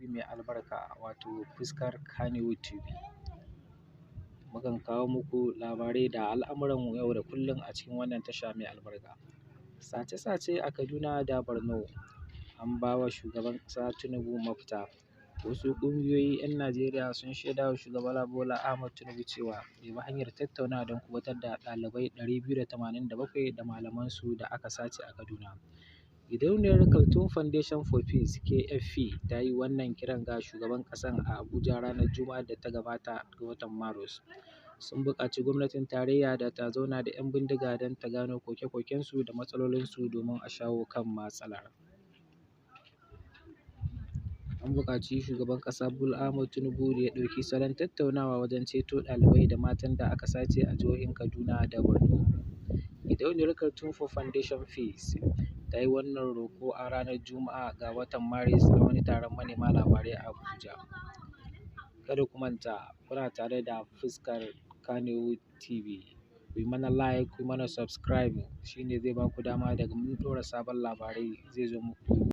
TV mai albarka, wato Fuskar Kannywood TV. Mukan kawo muku labarai da al'amuran yau da kullum a cikin wannan tasha mai albarka. Sace-sace a Kaduna da Borno, an ba wa shugaban ƙasa Tinubu mafita. Wasu ƙungiyoyi 'yan Najeriya sun shaida wa Shugaba Bola Ahmed Tinubu cewa ya bi hanyar tattaunawa don kuɓutar da ɗalibai 287 da malamansu da aka sace a Kaduna. Gidauniyar Kaltum Foundation for Peace (KFP) ta yi wannan kiran ga shugaban ƙasar a Abuja ranar Juma'ar da ta gabata ga watan Maris. Sun buƙaci gwamnatin tarayya da ta zauna da 'yan bindiga don ta gano koke-kokensu da matsalolinsu domin a shawo kan matsalar. An buƙaci Shugaban ƙasa Bola Ahmed Tinubu da ya ɗauki salon tattaunawa wajen ceto ɗalibai da matan da aka sace a jihohin Kaduna da Borno. Gidauniyar Kaltum Foundation Peace ta yi wannan roƙo a ranar Juma'a ga watan Maris a wani taron manema labarai a Abuja. Kada ku manta, kuna tare da Fuskar Kannywood TV. Ku yi mana like, ku yi mana subscribe, shi ne zai ba ku dama daga mun ɗora sabon labarai zai zo muku.